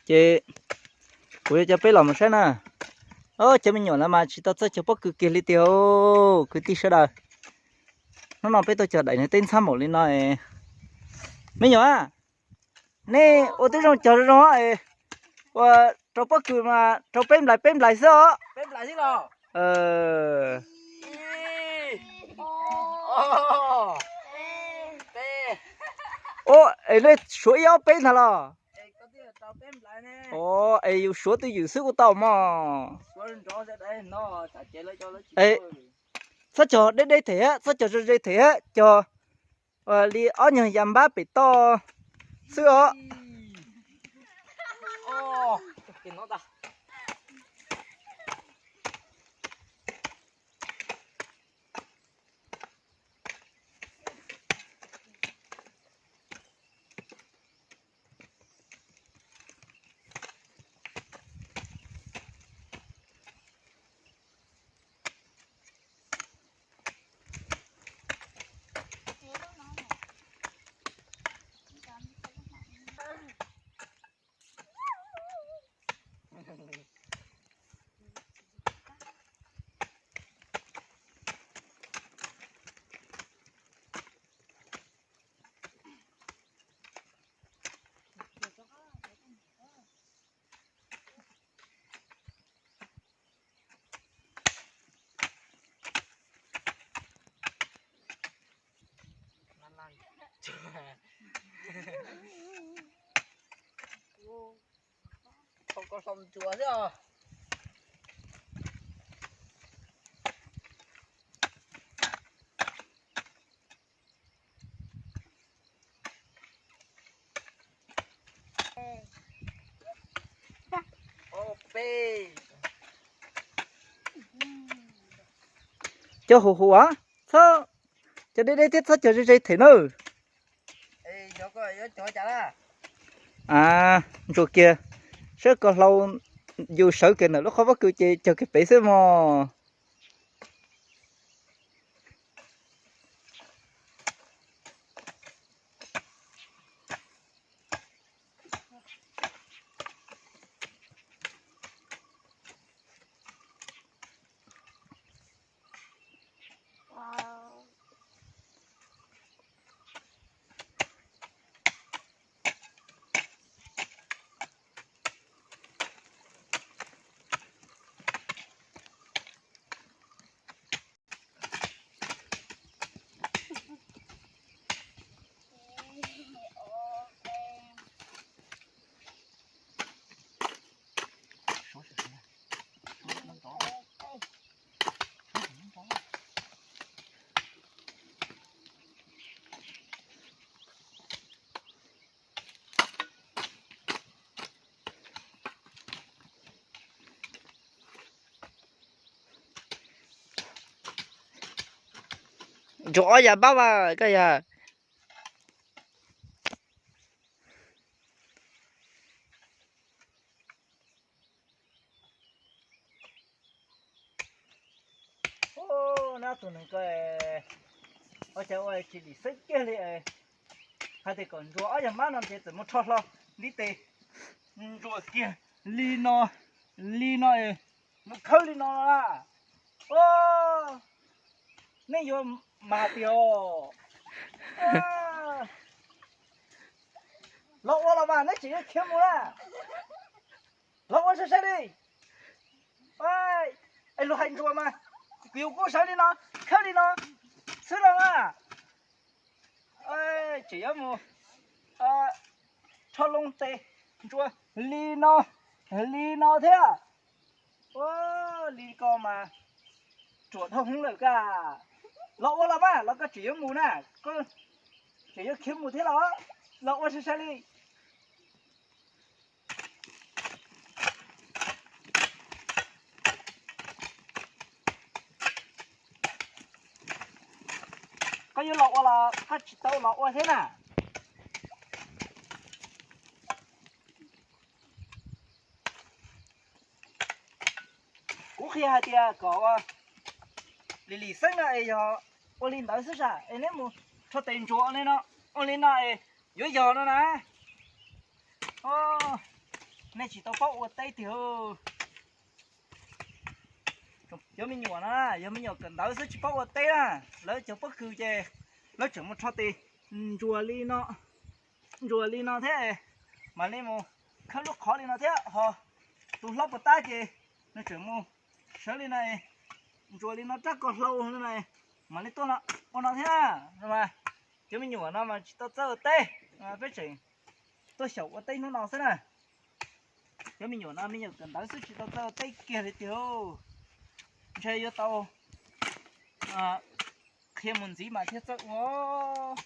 Ces kuv yuav coj peb los mus saib na. Cov me nyuam lawv mas tsis tau txawj cog pob kws kiag li tiag kwv tij sawv daws. Hnub no peb tuaj cog daim niag teb ntxhab npaum li no. Me nyuam, nej ua tib zoo cog zoo zoo, ua rau pob kws mas rau peb nplais peb nplais xwb os. Ua es nej suav ib ob peb ntag los? Es yus suav twj ywm xwb kuj tau mog. Txhob cog deb deb them, txhob cog ze ze them, cog li ob nyuag yas npab pem toj xwb os. Thaum koj hloov ntsuas xwb os. Cog huv huv, txhob cog deb deb thiab txhob cog ze ze them nawb. Ntsuas kiag, saib koj hlau, yus sawv kiag ntawm lub qhov pob kws ces cog kiag pem xwb mog. Ntsuas ob yas npab mas koj yog. Nab tus neeg ko, ua cas ua tsis lim xeeb kiag li. Hais tias kom ntsuas ob yas npab no ces txawm mus rho hlo ntiv tes ntsuas kiag li no, li no, mus khawb li no na. Nej yuav mas tiag. Los ua los mas neb tseem yuav khiav mus na. Los ua sai sai li. Es luag hais ntsuas mas, kuv yus kuj sawv li no, khawb li no xwb los mas. Tseem yuav mus rho loo tes ntsuas li no, li no thiab. Ua li ko mas ruam dhau hwv lawm koj. Los ua los mas, los koj tseem yuav mus na, koj tseem yuav khiav mus thiab los? Los ua sai sai li. Koj yuav los ua los koj tsis tau los ua thiab na. Kuv qhia hais tias kom ua lim lim xeeb no es yog ua li ntawd xwb sas, es neb mus rho tes ntsuas ua li no, ua li no es yuav yog no na. nej tsis tau paub ua teb tiag. Cov me nyuam no yog me nyuam kawm ntawv xwb tsis paub ua teb na, lawv cov pob kws ces lawv tseem mus rho tes ntsuas li no, ntsuas li no thiab, mam li mus khawb lub qhov li no thiab ho. Tus hlob puas tab ces nws tseem mus sawv li no, ntsuas li no rab ko hlau li no, mam li tuaj no ua no thiab. Cov me nyuam no mas tsis tau txawj ua teb, peb tseem tuaj xyaum ua teb hnub no xwb na. Cov me nyuam no me nyuam kawm ntawv xwb tsis tau txawj ua teb kiag li tiag. Ntshe yuav tau qhia mus ntxiv mas thiaj txawj ua.